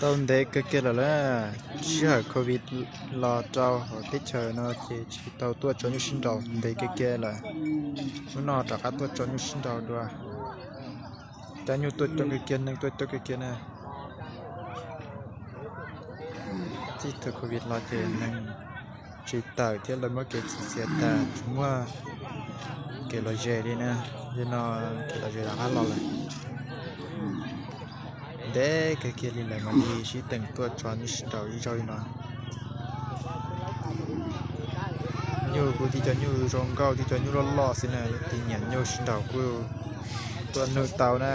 Tau ntev kawg kiag lawm na, sij hawm covid los rau hauv teb chaws no ces tsis tau tuaj tso nyuj sib nraus, ntev kawg kiag lawm. Hnub no rov qab tuaj tso nyuj sib nraus dua. Cov nyuj tuaj coob kawg kiag, neeg tuaj coob kawg kiag na. Txij thaum covid los ces neeg tsis tawm thiab lawv muab kev txim txias tas, tsis muaj kev lom zem li na. Yog no kev lom zem rov qab los lawm. Ntev kawg kiag li lawv mam li sib teem tuaj tso nyuj sib nraus ib zaug li no. Nyuj kuj tib co nyuj zoo nkauj, tib co nyuj loj loj xwb na, leej twg nyiam nyuj sib nraus kuj tuaj nug tau na.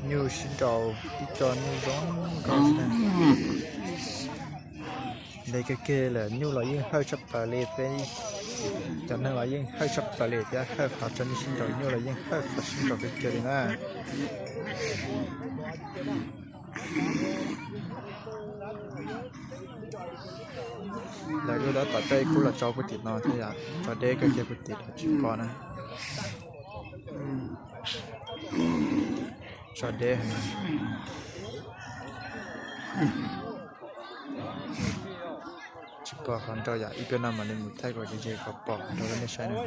Nyuj sib nraus tib co nyuj zoo nkauj xwb na. Ntev kawg kiag lawm, nyuj los yeej hawj tshaj plaws li thiab, cov neeg los yeej hawj tshaj plaws li thiab, hawj qhov tso nyuj sib nraus, nyuj los yeej hawj qhov sib nraus kawg kiag li na. Lawv lub dab tom tej kuj los tso puag tim no thiab yom, tso deb kawg kiag puag tim no tsis pom na. Tso deb heev. Tsis pom qhov nraus yom, ib pliag no mam li mus thaij kom ze ze kom pom nraus rau nej saib na.